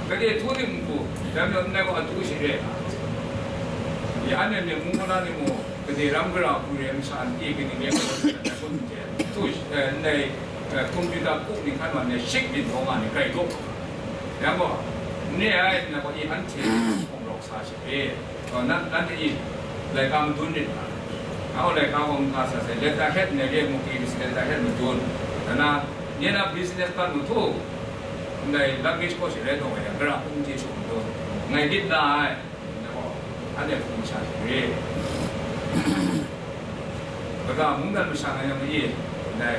Gade htu ting n pru, dai majaw ndai gaw a tu shi re. Ya anhte myen mung kaw na ni mu, Gade ram gara hku re ai masha n-, e kaning re ai, tu, eh, ndai, eh, computer kuk ni hkan wa ndai shik byin taw nga ni grai daw. Yang gaw, n re ai, nna gaw i anhte hkawng rawk sa shi re. Gaw, nan, nanhte i laika madun rit nga. Nang gaw laika gaw n ka sa sai, letterhead ndai re mu, K B C letterhead madun. Nna, nye na business card mu htu, ndai luggage kaw shi rai taw nga yang, gara hku n chye shaw madun. Ngai lit la ai. Anhte hpung masha hte re. Kaga mungdan masha nga yang ma ye, ndai,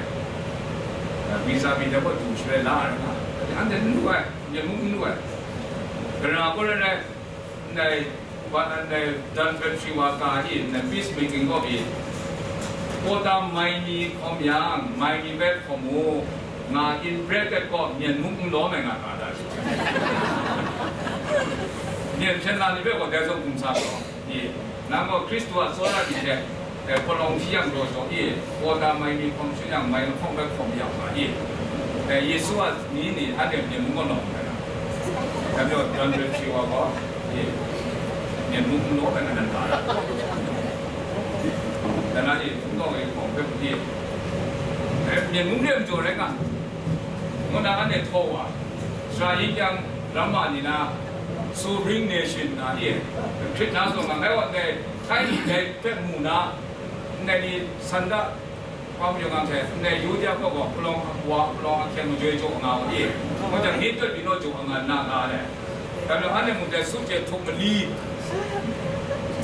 visa byin dai gaw du shaloi la ai nga. Anhte n lu ai, myen mung n lu ai. Gara gaw rai rai, ndai, wa, ndai, dan factory wa ka i, ndai peace making gaw i, quota mai ni hkawm yang, mai ni bai hkawm mu, nga in bracket gaw myen mung n lawm ai nga ga da shi. Myen hpyen na ni hpe gaw dai zawn hkum sa gaw, i, nang gaw Hkristu a tsawra ni hte, eh, palawng hti yang daw jaw i, quota mai ni hkawm shun yang, mai lahkawng bai hkawm yang nga i, eh, Yesu a ni ni anhte myen mung gaw lawm ai. Dai majaw, jan rai hpyi wa gaw, e, myen mung n law ai nga nan ga ai. Dan na e, hpung tawng e, hpawng hpe hpyi, e, myen mung re ai majaw rai nga, ngu na anhte htaw wa, sara yin kyang ramma ni na, sovereign nation na e, hkrit na zawn nga, ngai wa ndai, hkai ni dai hpe mu na, ndai ni san da, Hpa majaw ngang hte, ndai Yuda kaw gaw palawng wa, palawng ahkyeng majoi jaw nga u i? Ngu jang, ni tut pyi naw jaw nga nna nga ai. Dai majaw, anhte mung dai sut hte htup mali,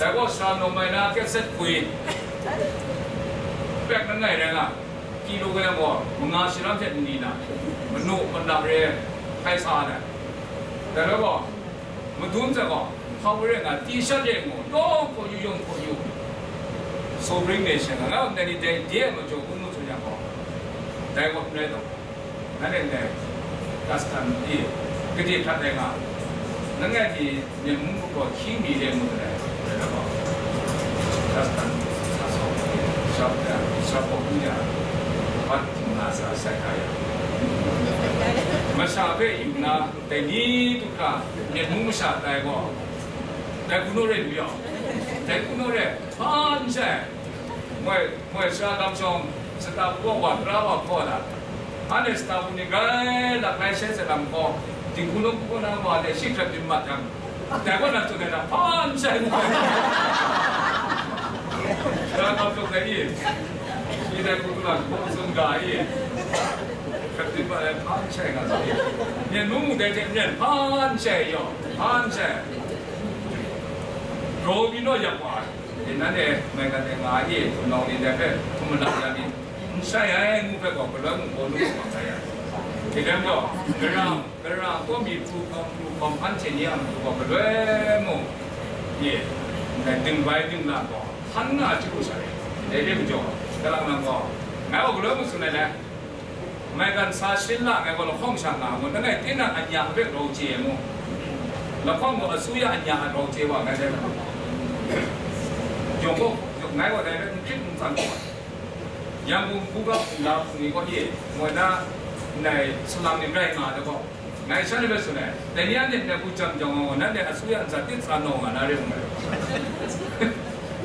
dai gaw sara nawm ai na kyaset hpwi, pek langai rai nga, kilogram gaw manga shiram hte mali na, manu mala re hkai sa ai. Dai rai gaw, Madun hta gaw, hkau re nga, T-shirt e ngu, yawng hpaw yu, yawng hpaw yu. Sovereign nation nga, nga, ndai ni dai de ai majaw hkrum mu tsun yang gaw, dai gaw n rai taw, nanhte ndai custom e, gade hkrat ai nga, langai mi, myen mung gaw hkying mi re ngu dai, dai gaw, custom sa sau, shap ya, shap gaw hkrum ya, bat hkrum na, Sa sai kaya. Masha hpe yu nna, dai ni du hkra, myit mung masha tai gaw, dai hku naw re lu yawng, dai hku naw re, hpa n shai. Moi, moi sara gam shawng, sata pru wa, wa, tara wa hkaw na, anhte sata pru ni grai lap ngai shai zalam hkaw, dinghku nawku kaw na wa de shi hkrat byin mat jang, dai kaw na tsun ai hta, hpa n shai ngu ai. Sara gam shawng dai i, shi dai hku tsun ai, hku tsun ga i, hkrat byin mat ai, hpa n shai nga sa i. Myen mung mu dai hte myen, hpa n shai yaw, hpa n shai. Raw mi naw yak wa ai. Di nan e, maigan e nga ai e, hpunau ni dai hpe hkum malang ya mi, n shai ai ngu hpe gaw, galoi mung gaw nu gaw bang rai ai. Dai lam gaw, gara, gara gaw mi pru hkawm, pru hkawm, anhte ni a matu gaw galoi mung, ye, dingbai dingla gaw, hkan nga chyu sha re. Dai re majaw, kalang nang gaw, ngai gaw galoi mung tsun ai le. Maigan sa shin la ngai gaw lahkawng sha nga ngut, langai tinang anya hpe grau chye ai mu. Lahkawng gaw asuya anya a grau chye wa ngai dai. Yawng gaw, yawng ngai gaw dai hpe n hkrit n tsang gaw, Yangon hkungga hkungga hpung ni gaw ye, moi na, ndai salang ni rai nga ai gaw, ngai shan ni hpe tsun ai, dai ni anhte ndai hku jam jang wa gaw, nanhte asuya ntsa tit tsa naw nga na re ngu ai.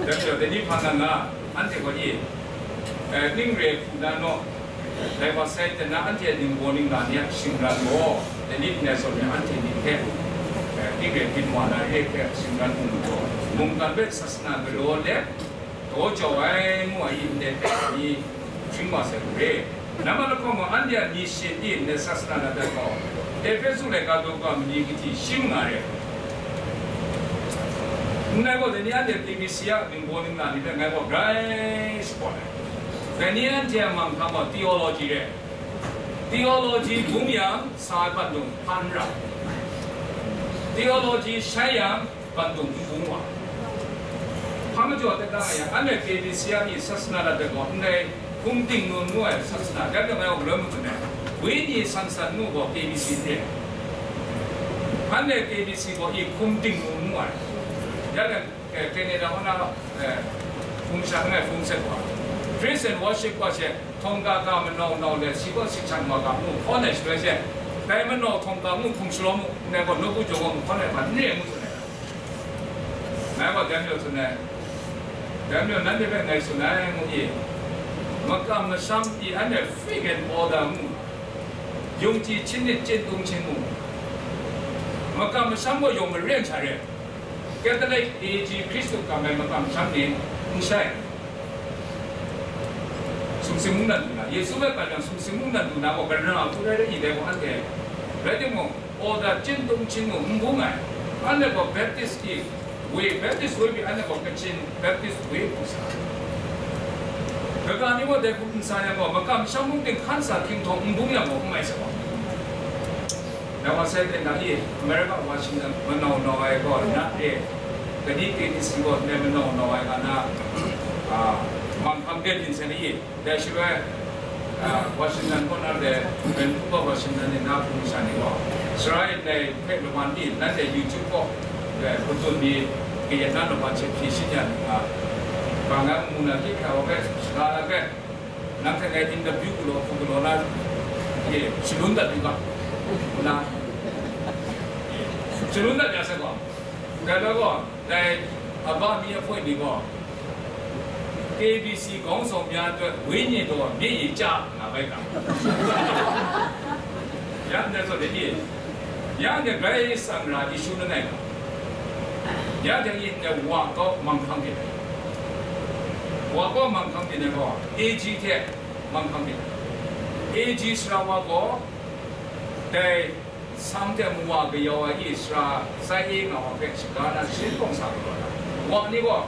Dai majaw, dai ni hpa nga nga, anhte gaw ye, eh, ning re hku na naw, Dai wa sai, dai na anhte ningbaw ningla ni a shingran gaw, dai ni ndai zawn e anhte ni hte, eh, ning rai byin wa na re hpe shingran hpung majaw, mungkan hpe sasana galaw let, daw jau ai ngu ai i ndai hpe ni hpring wa sai lu re. Nambat lahkawng gaw, anhte a myit shin i ndai sasana na dat gaw, Ehpesu laika daw ga mali kahti shim nga re. Ndai gaw, dai ni anhte K B C a ningbaw ningla ni hpe ngai gaw grai shapawt ai. Dai ni anhte a manghkang gaw theology re. Theology bung yang, sa ai bandung hpan ra. Theology shai yang, bandung n bung wa. Hpa majaw tek da nga yang, anhte K B C a i sasana lat ai gaw, ndai hkum ting nun ngu ai sasana, dai gaw ngai gaw galoi mung tsun ai. Wenyi san san nu gaw K B C n re. Anhte K B C gaw i hkum ting nun ngu ai. Ya dai Eh, Canada wa na, eh, hpung sha langai hpung sek wa. Praise and worship wa she, htawng ga ga manau nau le, shi gaw shingshang wa ga mu hkawn ai shaloi she, dai manau htawng ga mu hkum shalaw mu, ndai gaw nawku jaw gaw mu hkawn ai hpa n re mu tsun ai. Ngai gaw dai majaw tsun ai. Dai majaw nanhte hpe ngai tsun ai ngu i, makam masham i anhte fake and order mu, yungji chin nit chin tung chin mu, makam masham gaw yawng maren sha re. Catholic A G Hkristu kam ai makam masham ni n shai. Sumsing mungdan du na, Yesu hpe kam yang sumsing mungdan du na gaw, gara hku rai rai i dai gaw anhte. Rai timung, order chin tung chin mu n bung ai. Anhte gaw Baptist i, woi Baptist woi pyi anhte gaw Kachin Baptist woi hku sa. Kaga ni gaw dai hku n sa yang gaw, makam masham mung ting hkan sa hkying htawng n bung yang gaw, n mai sa gaw. Dai wa sai ten na i, America Washington manau nau ai gaw, nat e, kani kani si gaw, ne manau nau ai ga na, a, manghkang de byin sai na i, dai shaloi, a, Washington gaw na de, Vancouver Washington ni na hpung sha ni gaw, Sarai dai hpe lawan i, nanhte YouTube gaw, dai hputun ni, kayat na lawan hte hpyi shin ya ni nga, ga ngai mu na hkye hkra wa hpe, shaga na hpe, Nang hte ngai interview galaw hku galaw na, e, shalun dat yu ga, ngu na, e, shalun dat ya sai gaw, dai bai gaw, dai Aba mi ahpoi ni gaw, K B C ခေါင်းဆောင်များအတွက် ဝိညာဉ်တော်မျက်ရည်ကျလာလိုက်တာ။ ရန်တဲ့ဆိုတဲ့ ရန်တဲ့ grai sangra issue နဲ့ ရန်တဲ့ wa ကော manghkang ဖြစ်တယ်။ ဝါကော မန်ခမ်းတင်တဲ့ကော A G တဲ့ မန်ခမ်းတင်။ A G စရာဝါကော တဲ့ ဆမ်တဲ့ မဝါကယောအီစရာ စိုင်းအေးငေါ်အဖက်စကားနာရှင်းပုံစံကိုတော့ ဝါနေကော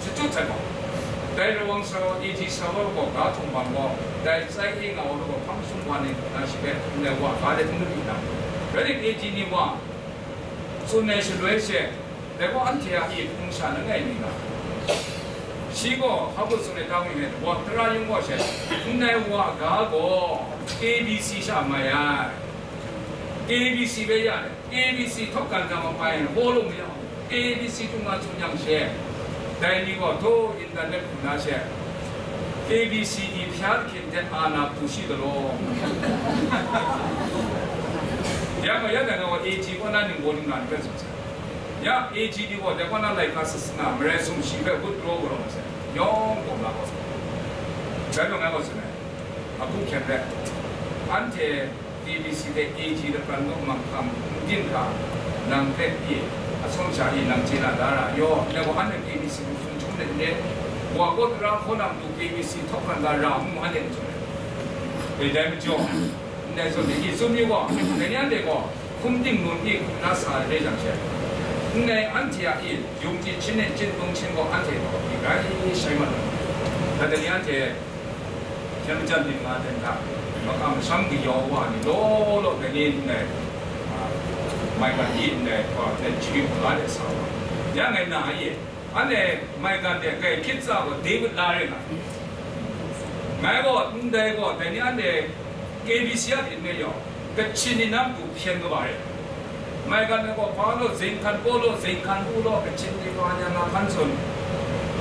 စတုတ်တဲ့ကော တဲ့ ရဝမ်စရာ A G စရာဝါကော ဂါထုံပန်ကော တဲ့ စိုင်းအေးငေါ်တို့ကော ဖမ်းဆုံးသွားနေတာရှိတဲ့ နဲ့ ဝါကားတဲ့ သူတို့ပြည်တာ Reddit A G နေဝါ စွန်နယ်ရှလွဲရှယ် ဒဲကီဢၼ်ထေအဟံၣ် ဖုန်ဆာနငဲ့မီဂၤ ရှိဂီၢ် ဟောက်ဂိုၼ်းစွန်နယ်တာဝန်ခံ ဝၢ်သရၣ်ယုံဂီၢ်ရှဲ နၢ်ဝၢ်ဂါဂီၢ် K B C ရှမၢ်ယၢ် K B C ပဲရတယ် K B C ထောက်ခံစာမပါရင် ဟောလို့မရဘူး K B C ကမှဆိုညံရှဲ တိုင်းပြည်ကထိုး internet ခုနရှဲ A B C D ဘုရားသခင်ထက် အာဏာပိုရှိသလား။ ရန်ကုန်ရန်ကုန်က A G က နနင်္ဂိုလ်နင်္ဂါ အတွက်ဆိုချင်။ ရ A G ဒီဝ တကွနာလိုက်ခါ စစနာ မရဲဆုံးရှိပဲ good grow ကတော့ဆယ်။ ညောင်းပေါ်လာတော့ဆို။ ဒါကြောင့်ငါကဆိုနေ။ အခုခင်ဗျ။ အန်တီ A B C တဲ့ A G တပံတော့မှခံတင်ခါ နံပါတ် A အဆုံးချာ A နံပါတ် A လာတာရော လည်းဝဟန်နဲ့ A B C ကိုဆုံးချုံးတဲ့နဲ့ ဝါကောတရာခေါ်နံပါတ် A B C ထောက်ခံတာရာမှုဟန်နဲ့ဆိုတယ်။ ဒီတိုင်းမကျော် နဲ့ဆိုရင် ဒီစုံမျိုးက နည်းနည်းတည်းက ခုံတင်လို့ A နာစာရေးကြတယ်။ နဲ့ အန်တီ A ယုံကြည်ခြင်းနဲ့ ကျင့်သုံးခြင်းကို အန်တီ ဒီကနေ့ ရှိမှန်တယ်။ ဒါတည်း အန်တီ Jam jam ni nga ten ta, makam sham ki yaw wa ni lo lo, dai ni ndai, ah, mai kan yi ndai, ko, dai chi ki la de sa wa. Ya ngai na ye, ane mai kan de kai kit sa ko David la re nga. Ngai ko, ndai ko, dai ni ane K B C a din me yaw, kachin ni nam tu pyen ko ba re. Mai kan ai gaw, Hpa law, Zinghkan Paw law, Zinghkan Pu law, Kachin Tingwang yan na hkan tsun.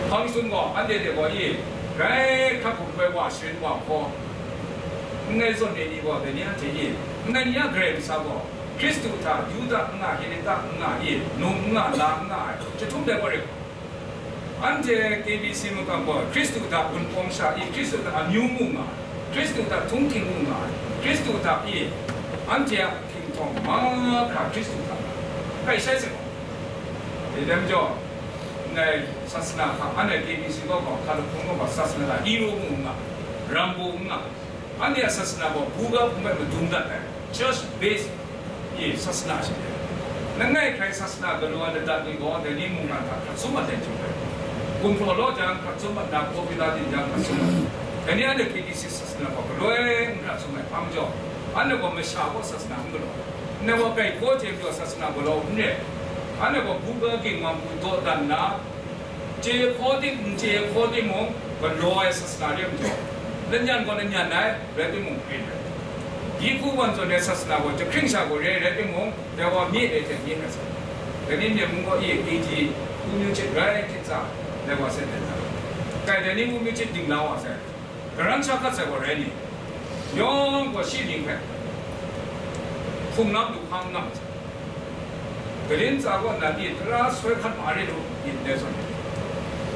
Hpang tsun gaw, anhte hte gaw i, grai hkrak hkum bai wa sharin wa hkaw. Nngai zawn re ni gaw, dai ni anhte i, nngai ni a Karai Kasang gaw, Hkristu hta, Yuda n nga, Heleta n nga i, num n nga, la n nga ai, chyahtum dai gaw re. Anhte K B C makam gaw Hkristu hta gunpawng sha i, Hkristu hta amyu mu nga ai, Hkristu hta htunghking mu nga ai, Hkristu hta i, anhte a hkinhtawng mahkra Hkristu hta nga ai. Kai shai sai gaw, dai majaw, ndai sasana hka, anhte K B C gaw gaw, hka lahkawng gaw gaw sasana hta hero mu nga ai, Rambo nga ai. Anhte a sasana gaw buga hpung hpe madung dat ai, church base, i sasana shi de. Langai hkrai sasana galaw ai ladat ni gaw, dai ni mungkan hta hkrat sum mat ai chyum ai. Gumhpraw law jang, hkrat sum mat na, popular din jang, hkrat sum mat. Dai ni anhte K B C sasana gaw galoi n hkrat sum ai hpa majaw, anhte gaw masha gaw sasana n galaw ai. Anhte gaw kai hkaw chye majaw sasana galaw n re ai. Anhte gaw buga ging wan hku dawdan na, chye hkaw tim, n chye hkaw timung, galaw ai sasana re majaw, lanyan gaw lanyan ai, rai timung, hpring ai. Dihku wan zawn ai sasana gaw, jahkring sha gaw re ai rai timung, dai wa mye ai hte mye ai sa. Dai ni Myen mung gaw e, A G, Pu Myu Chit rai hkrit sa, dai wa sai ai sa. Kai dai ni Pu Myu Chit dingla wa sai. Karan sha hkat sai gaw rai ni, yawng gaw shi ning hpe hpung lam du hkang nga ai sa. Kalin tsa gaw nan e tara soi hkat ma re lu, yin dai zawn.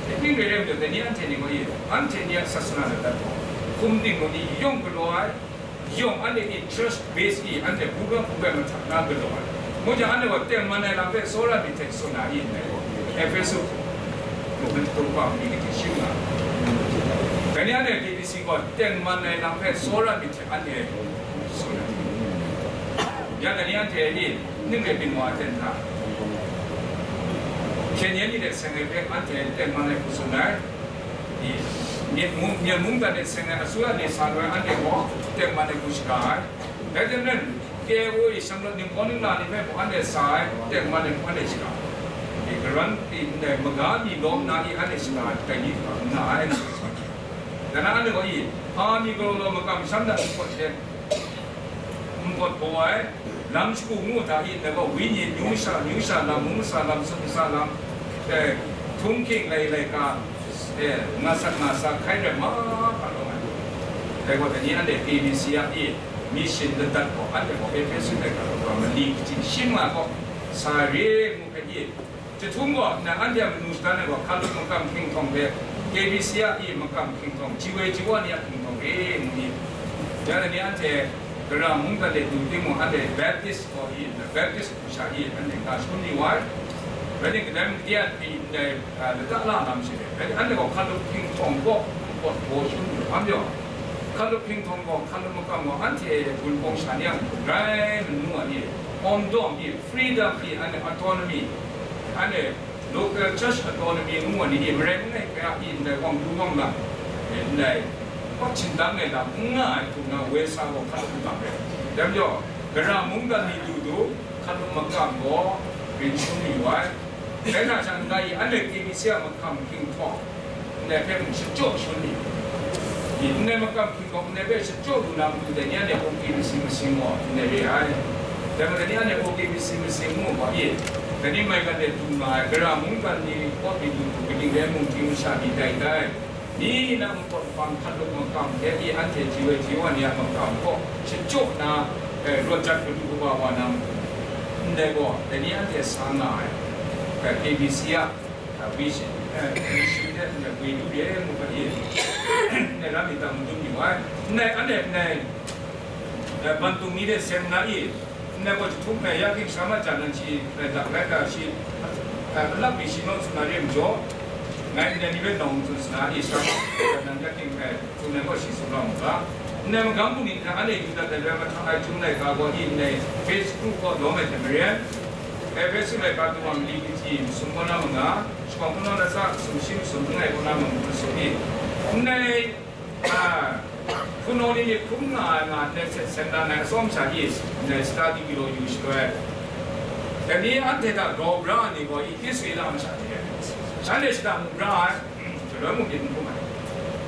Dai ning re ai majaw, dai ni anhte ni gaw i, anhte ni a sasana ladat gaw, hkum ting gaw ni yawng galaw ai, yawng anhte i church base i, anhte buga hpung bai mahtak na galaw ai. Ngu jang, anhte gaw tengman ai lam hpe tsawra myit hte tsun na i, ndai gaw, Ehpesu, Korinhtu pa mi kati shi nga. Dai ni anhte K B C gaw tengman ai lam hpe tsawra myit hte anhte tsun ai. Ya dai ni anhte ni, ning rai byin wa ai ten hta, hpyen yen ni hte seng ai hpe anhte tengman ai hku tsun ai. I, Myen mung, Myen mungdan hte seng ai asuya ni sa loi anhte gaw tengman ai hku shaga ai. Dai hte maren, K I O e shanglawt ningpawng ningla ni hpe mung anhte sa ai, tengman ai hku anhte shaga ai. I, karan i ndai maga mi lawm na i anhte shaga ai, dai ni hta n nga ai. Dan na anhte gaw i, hpa mi galaw law makam masham dan npawt hte, npawt gaw ai, lam shagu ngu hta i, dai gaw, wenyi, amyu masha, amyu sha lam, mung masa lam, sut masa lam, eh, htunghking lai laika, eh, nga sat nga sa hkai rai mahkra lawm ai. Dai gaw, dai ni anhte K B C a i, mission ladat gaw, anhte gaw, Ehpesu laika gaw, mali kaji shim nga gaw, sa re ngu hpe i, Chyahtum gaw, nang anhte a manu shadan ai gaw, hkalup makam hkinghkawng hpe, K B C a i makam hkinghkawng, G Y G Y ni a hkinghkawng re ngu myit. Ya, dai ni anhte Gara mungdan de du timung, anhte Baptist gaw i, Baptist hku sha i, anhte ga shangun ni wa ai. Rai timung, kadai mung de a hpe ndai, a, lata la lam shi re. Rai timung, anhte gaw hkalup hkinghkawng gaw, gaw, gaw shangun ni wa ai majaw, hkalup hkinghkawng gaw, hkalup makam gaw, anhte gunpawng sha ni a rai manu a i, awm dawng i, freedom i, anhte autonomy, anhte local church autonomy ngu ai ni, marai langai hpe a, i ndai wang du wang lam, ndai hpawt shingtang ai lam n nga ai hku na woi sa gaw hkalup makam rai. Dai majaw, Gara mungdan ni du du, hkalup makam gaw rin shangun yu ai. Dai hta sha n-ga i, anhte K B C a makam hkinghkawng, ndai hpe mung shachyaw shangun yu. I ndai makam hkinghkawng ndai hpe shachyaw lu na matu dai ni anhte O K B C masing gaw ndai re ai. Dai majaw dai ni anhte O K B C masing ngu gaw i, dai ni maigan de du nga ai, Gara mungdan ni kaw mi du du, kaning rai mung, ting masha ni tai tai, Ni na npawt hpang hkrat lup makam hte i anhte ji woi ji wa ni a makam kaw shachyaw na, eh, rawt jat kadu kaba wa na matu, ndai gaw, dai ni anhte sa nga ai, eh, K B C a, eh, vision, eh, vision hte ndai woi lu re mu ga i, ndai ram mi dang madun yu ai, ndai anhte ndai, eh, bantung ni de seng na i, Ndai gaw jahtum hpe ya king sha ma jan nan shi, eh, dak rai ga shi, eh, alak mi shi naw tsun na re majaw, ngai ndai ni hpe nawng tsun sa na, i sha ma jan nan ya king, eh, tsun ai gaw shi tsun ra mu ga. Ndai magam bungli hta anhte yu dat ai rai, mahta ai Jun laika gaw i ndai Efesu kaw lawm ai hte maren, Efesu laika daw wa mali kaji masum kaw na manga, shawng hpunau latsa sumshi masum langai kaw na manga masum i, ndai Ah, hpunau ni myit hkrum nga ai nga ndai hte seng dan ai atsawm sha i, ndai study galaw yu shaloi, dai ni anhte hta grau bra ai ni gaw i Israela masha ni rai. Shanhte shada mu bra ai, shaloi mung myit n hkrum ai.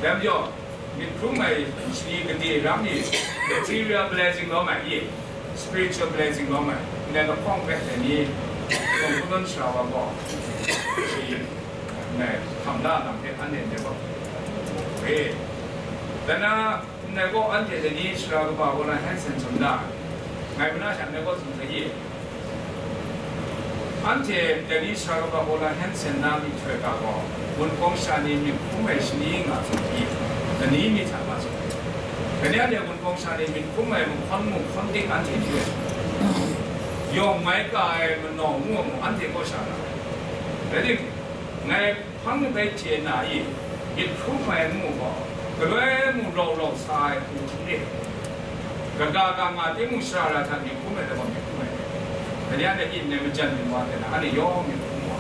Dai majaw, myit hkrum ai shani gade ram ni material blessing lawm ai i, spiritual blessing lawm ai, ndai lahkawng hpe dai ni, kawng hkrum sara wa gaw, shi, Ndai hkam la lam hpe anhte ndai gaw, e, dai na, ndai gaw anhte dai ni sara kaba kaw na Hansen tsun da, ngai mana sha ndai gaw tsun sai ye. Anhte dai ni sara kaba kaw na Hansen na myihtoi ga gaw, Wunpawng sha ni myit hkrum ai shani nga tsun pyi, dai ni myit hta nga tsun pyi. Dai ni anhte Wunpawng sha ni myit hkrum ai mahkawn mu hkawn dik anhte hte yawng mai ka ai manawng ngu ai mu anhte kaw sha nga ai. Rai tim, Ngai hpang bai chye na i, myit hkrum ai ngu gaw, galoi mung rau rau sa ai hku hte, kaga ga nga timung shara ra hta myit hkrum ai, dai gaw myit hkrum ai. Dai ni anhte i ndai majan ning wa hte na, anhte yawng myit hkrum wa,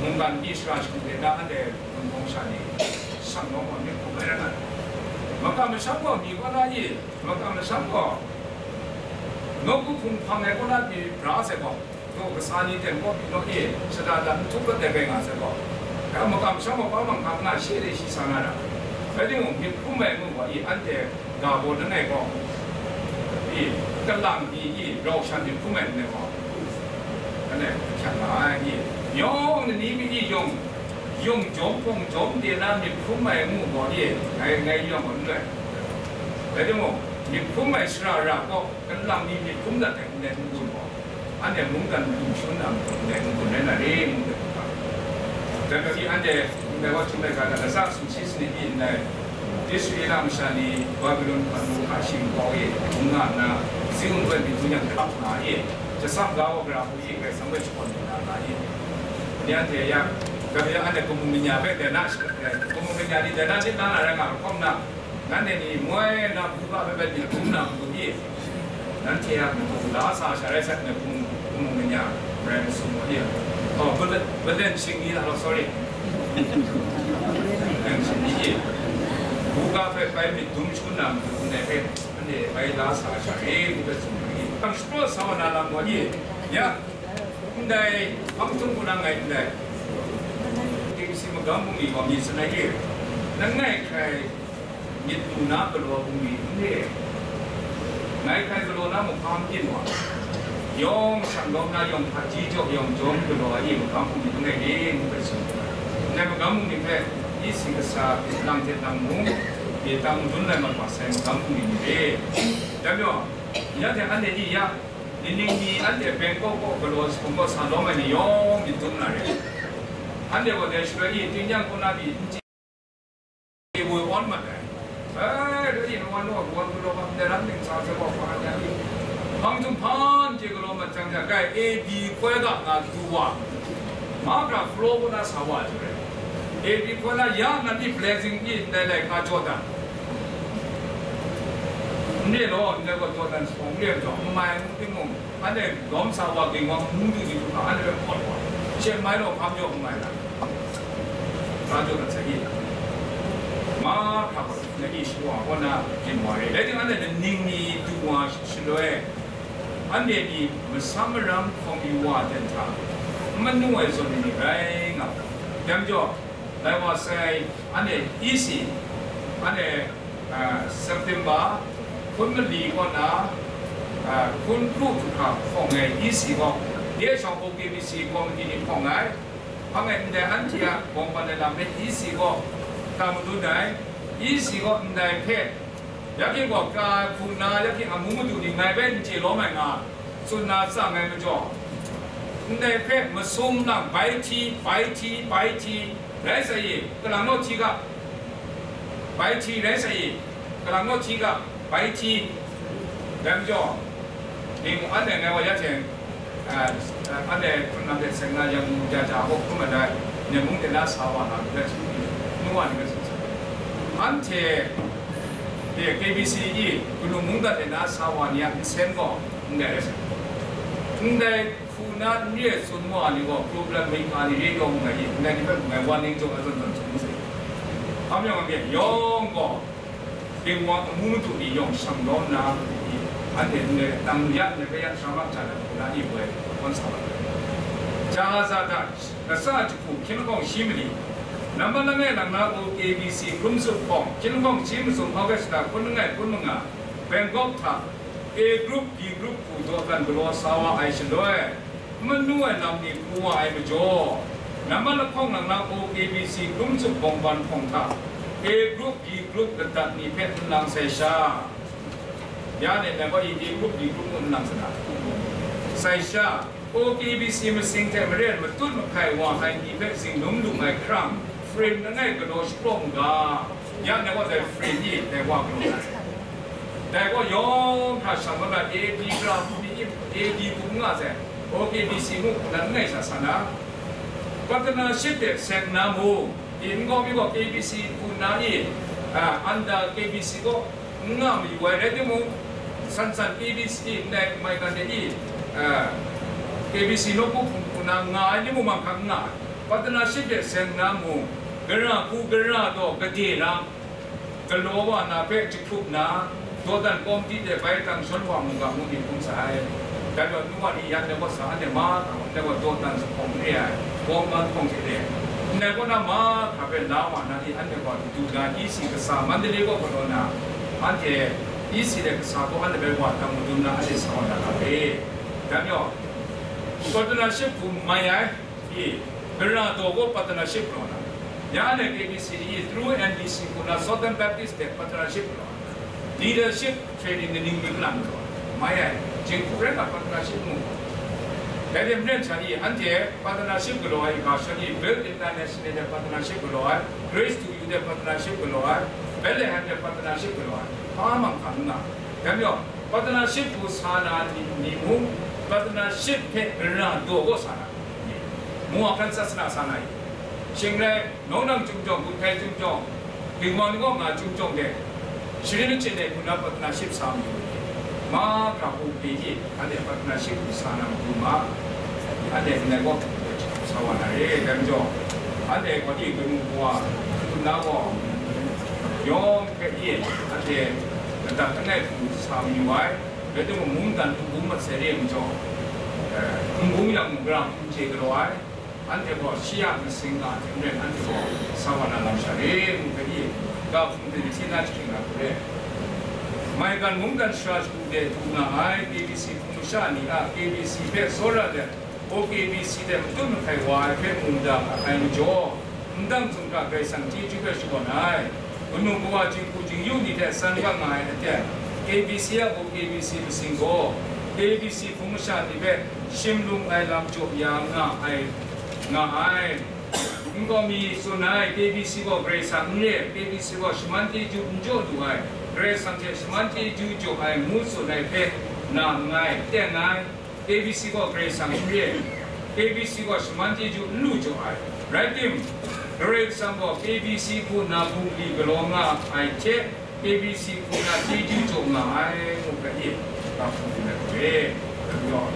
mungkan pyi shara shagu hte na, anhte Wunpawng sha ni shang nawng wa myit hkrum ai rai nga ai. Makam masham gaw mi kaw na i, makam masham gaw nawku hpung hpang ai kaw na pyi bra sai gaw, Daw kasa ni ten kaw pyi naw e, shada dan n htup kat ai bai nga sai gaw, dai makam sha mapa manghkang nga she de shi sa na ra. Rai timung, myit hkrum ai ngu gaw i, anhte ga baw langai gaw i, kalang pyi i, rau shan myit hkrum ai n rai gaw, anhte hkyak nga ai i, yawng ni mi i yawng, yawng jawm hpawng jawm de na myit hkrum ai ngu gaw i, ngai, ngai yawng gaw n rai. Rai timung, myit hkrum ai shara ra gaw, kalang ni myit hkrum dat ai n rai n gun gaw, Anhte mungdan matu shun na matu ndai n-gun rai na re, ngu dat ga. Dai hpe pyi anhte ndai wa htum ai ga na, latsa sumshi sanit pyi ndai Israela masha ni Babilon hpang mu hka shingkau e hkrum nga nna, Ziun hpe myi htu yang hkrap nga e, jasam ga wa gara hku e, Karai Kasang hpe shakawn lu na nga e. Ni anhte ya, dai hpe anhte kamu manya hpe dai na, kamu manya ni dai na nit la na rai nga lahkawng na, Nanhte ni moi na buga hpe bai myit hkrum na matu i? Nanhte a matu la sa sha rai sat, myit hkrum, hkrum manya rai masum wa i? Oh, balen, balen shingni la, oh, sorry. Balen shingni i? Buga hpe bai myit dum shangun na matu ndai hpe, nanhte bai la sa sha re, ngu hpe tsun ai. Kam shapraw sa wa na lam wa i? Ya, ndai hpang htung hku na ngai ndai. Dingsi magam bungli gaw myit sanai e, langai hkrai myit lu na galaw bungli n re ai. Ngai hkrai galaw na mung hpa n byin wa, yawng shang lawm na yawng hpaji jaw yawng jawm galaw ai e, magam bungli langai e ngu ai sung, ndai magam bungli hpe isi kasa lang hte lang mung, myit dang madun lai mat wa sai magam bungli ni re. Dai majaw, ya hte anhte ni ya, Nining ni anhte Bangkok kaw galaw sa hkawm gaw sa lawm ai ni yawng myit dum na re. Anhte gaw dai shaloi i, tingnyang kaw na pyi n chye, e woi awn mat ai. E, dai ni wan gaw, wan galaw ga ndai ram ning sa se gaw, hpa na pyi, hpang htum hpa n chye galaw mat jang jang, kai A B koi ga nga du wa, mahkra flow kaw na sa wa ai hte re. A B koi na ya na pyi blessing pyi ndai laika Jordan. N re law, ndai gaw Jordan sawng re ai majaw, n mai ngu timung, anhte lawm sa wa ging wa, mung du di du hkra, anhte hpe hkawt wa, she n mai law, hpa majaw n mai na, sa jaw dat sai i? Mahkra gaw, na i shawa kaw na byin wa re. Rai timung, anhte ning ni du wa shaloi, anhte ni masam maram hkawm yu wa ten hta, n manu ai zawn ni rai nga, dai majaw, lai wa sai, anhte E C, anhte, ah, September hkun mali kaw na, ah, hkun kru hkra hkawng ai E C gaw, de shawng hku K B C committee ni hkawng ai, hpang e ndai anhte a gawng ban ai lam rai E C gaw, Hta madun ai, E C gaw ndai hpe, ya king gaw, ka hku nna, ya king a mung madu ni ngai bai n chye lawm ai nga, tsun na tsang ai majaw, ndai hpe masum nang bai hti, bai hti, bai hti, rai sa i, kalang naw hti ga, bai hti, rai sa i, kalang naw hti ga, bai hti, dai majaw, ning anhte ngai wa ya hte, a, anhte hkrun lam hte seng na yang ja ja hkawk hkrum ai dai, Myen mung de na sa wa na hpe, nu wa ni hpe tsun sai. Anhte de K B C E, kanu mungdan de na sa wa ni a nsen gaw ndai rai sai. Ndai hku na n re tsun wa ni gaw, problem mai ka ni re yawng ngai i, ndai ni hpe ngai warning jaw ai zawn zawn tsun sai. Hpa majaw anhte yawng gaw, Tingwang amu madu ni yawng shang lawm nna, anhte ndai tang ya, ndai kaya shara ja na, na i woi, kawn sa wa ai. Jahaza hta, kasa jahku hkying lahkawng shi mali, nambat langai lang na O K B C hkrum zup hpawng, hkying lahkawng shi mazum August hta hkun langai hkun manga, Bangkok hta, A group, B group hku dawdan galaw sa wa ai shaloi, manu ai lam ni hku wa ai majaw, nambat lahkawng lang na O K B C hkrum zup bawng ban hpawng hta, A group, B group ladat ni hpe n lang sai sha, ya ne, dai gaw i A group, B group ngu n lang sa na. Sai sha, O K B C masing hte maren matut mahkai wa ai ni hpe zingnum lu ai hkrang, frame langai galaw shapraw n ga, ya ne gaw dai frame ni dai wa galaw ai. Dai gaw yawng hkra shang mat ai, A D gra hku ni, A D hku n nga sai, O K B C ngu hku nan langai sha sa na, partnership de seng na mu, i n gaw mi gaw K B C hku na i, a, under K B C gaw n nga mayu ai rai timung, san san K B C ndai maigan de i, a, K B C nawku hpung hku na nga ai ni mung mahkra n nga ai, partnership de seng na mu, gara hku gara daw gade na, galaw wa na hpe jahkrup nna, dawdan kawmti de bai tang shawn wa mu ga ngu myit hkrum sai. Dai gaw nu wa ni yan dai gaw sa, anhte mahkra, dai gaw dawdan zuphpawng re ai, kawm man hpawng hte de, ndai kaw na mahkra hpe la wa na ni, anhte gaw du na E C kasa Mandalay kaw galaw na, anhte E C de kasa gaw anhte bai wa tang madun na, anhte sa wa na ga re. Dai majaw, partnership hku mai ai, i, gara daw gaw partnership galaw na, ya anhte K B C i through N B C hku na Southern Baptist de partnership galaw na, leadership training ni ning ning lang galaw na, mai ai, jinghku rai nga partnership mu. Dai de maren sha i, anhte partnership galaw ai, ga sha ni, Build International de partnership galaw ai, Grace to You de partnership galaw ai, Bethlehem de partnership galaw ai, hpa mahkra n nga. Dai majaw, partnership hku sa na ni, ni mung, partnership hpe gara daw gaw sa na, mu a hkan sasana sa na i, shing rai, nawng nang chyum jawng, gun hkai chyum jawng, ginwang ni kaw nga chyum jawng de, sharin achyin e hku na partnership sa mayu ni, mahkra hku pyi hte, anhte partnership hku sa na matu ma, anhte ndai kaw hku sa wa na re, dai majaw, anhte gaw di kanu kawa, hku na gaw, yawng hpe e, anhte ladat langai hku sa mayu ai, rai timung, mungdan n bung masai re ai majaw, eh, n bung yang mung, gara hku n chye galaw ai, anhte gaw shi a myit sing nga hte maren, anhte gaw sa wa na lam sha re, ngu hpe i, ga hpung hte n hti na jahkring na hku re. Maigan mungdan shara shagu de du nga ai K B C hpung masha ni a K B C hpe tsawra let, O K B C de matut mahkai wa ai hpe mungdan nga ai majaw, ndang zungra Karai Kasang chyeju hpe shakawn ai. Kanu kawa jinghku jingyu ni hte san ga nga ai aten, K B C a O K B C masing gaw, K B C hpung masha ni hpe shim lung ai lam jaw ya nga ai, nga ai. Nkau mi tsun ai, K B C gaw Karai Kasang n re, K B C gaw shaman chyeju n jaw lu ai, Karai Kasang hte shaman chyeju jaw ai ngu tsun ai hpe na nngai, teng ai. K B C gaw Karai Kasang n re, K B C gaw shaman chyeju n lu jaw ai. Rai tim, Karai Kasang gaw K B C hku na bungli galaw nga ai hte, K B C hku na chyeju jaw nga ai, ngu hpe i, ga hpung hte na hku re. Dai majaw,